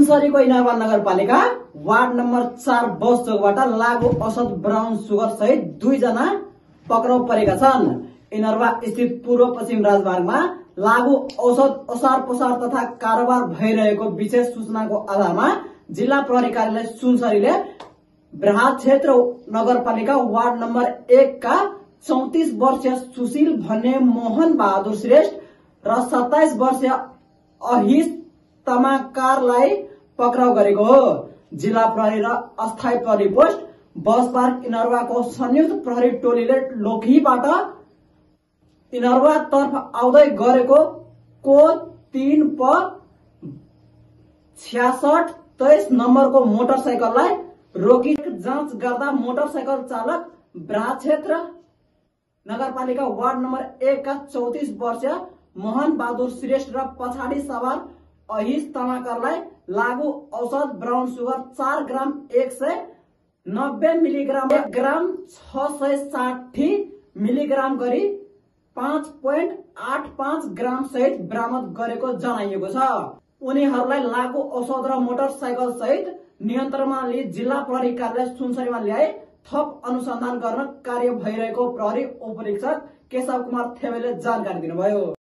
सुनसरीको इनरवा नगरपालिका ward number 4 बस चौकबाट लागु औषध ब्राउन सुगर सहित 2 जना पक्राउ परेका छन्। इनरवा स्थित पूर्व पश्चिम राजमार्गमा लागु औषध ओसार पसार तथा कारोबार भइरहेको विशेष सूचनाको आधारमा जिल्ला प्रहरी कार्यालय सुनसरीले बृहत क्षेत्र नगरपालिका वार्ड नम्बर 1 का 34 वर्षीय सुशील भन्ने मोहन बहादुर श्रेष्ठ र 27 वर्षीय अहिस तमाकारलाई पक्राउ गरेको हो। जिल्ला प्रहरी र अस्थायी प्रहरी पोस्ट बस पार्क इनरवाको संयुक्त प्रहरी टोलीले लोखीबाट इनरवा तर्फ आउँदै गरेको कोड 3 प 6623 नम्बरको मोटरसाइकललाई रोकी जाँच गर्दा मोटरसाइकल चालक बृहत क्षेत्र नगरपालिका वार्ड नम्बर 1 का 34 वर्षीय मोहन बहादुर श्रेष्ठ र पछाडि सवार अहिस तमाकारलाई लागु औषध ब्राउन सुगर 4 ग्राम 190 मिलीग्राम 1 ग्राम 660 मिलीग्राम गरी 5.85 ग्राम सहित बरामद गरेको जनाइएको छ। उनीहरूलाई लागु औषध र मोटरसाइकल सहित नियन्त्रणमा लिई जिल्ला प्रहरी कार्यालय सुनसरीमा ल्याए थप अनुसन्धान गर्न कार्य भइरहेको प्रहरी उपरीक्षक केशव कुमार थेवेले जानकारी दिनुभयो।